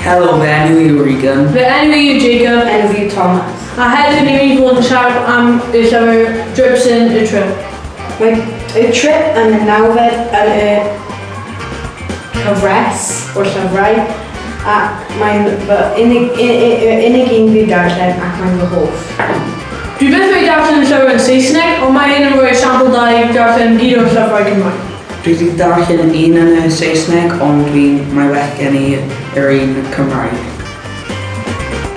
Helo, fy enw i yw Regan. Fy enw i yw Jacob. Enw fi yw Thomas. A heddiw ni'n mynd i fod yn siarad am y llyfr Dripsyn y Trip. Mae y trip yn y nawfed yn y cyfres o'r llyfrau ac mae'n fy unig, yr unig un fi'n darllen ac mae'n fy hoff. Dwi byth wedi darllen y llyfr yn Saesneg, ond mae hyn yn rhoi esiampl da i darllen gyd o'r llyfrau Cymraeg. Dwi wedi darllen un yn y Saesneg, ond dwi'n, mae well gen i yr un Cymraeg.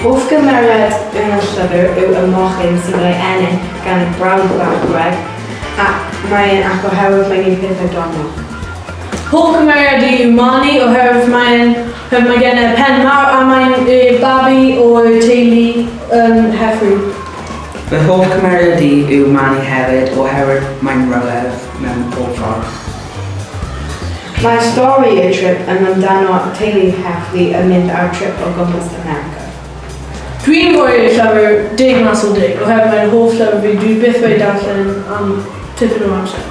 Hoff gymeriad yn y llyfr yw y mochyn sy'n cael ei ennyn gan y brawd bach Greg, ac mae'n ac oherwydd mae'n gwneud pethau doniol. Hoff cymeriad i yw Marnie oherwydd mae'n oherwydd mae gen e pen mawr a mae'n y babi o'r teulu yn Heffrey. Fy hoff cymeriad i yw Manny hefyd oherwydd mae'n rhyfedd mewn pob ffordd. Mae stori y trip yn amdano teulu Heffley yn mynd ar trip o gwmpas America. Dwi'n rhoi y llyfr 10 mas o 10 oherwydd mae'n hoff llyfr fi, dwi byth wedi darllen am tipyn o amser.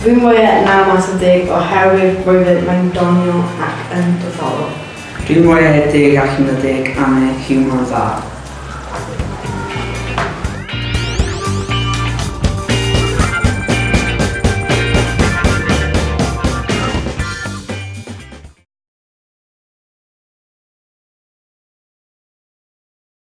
Fi'n rhoi e 9 mas o 10 oherwydd roedd mae'n doniol ac yn diddorol. Dwi'n rhoi e 10 allan o 10 am y hiwmor dda.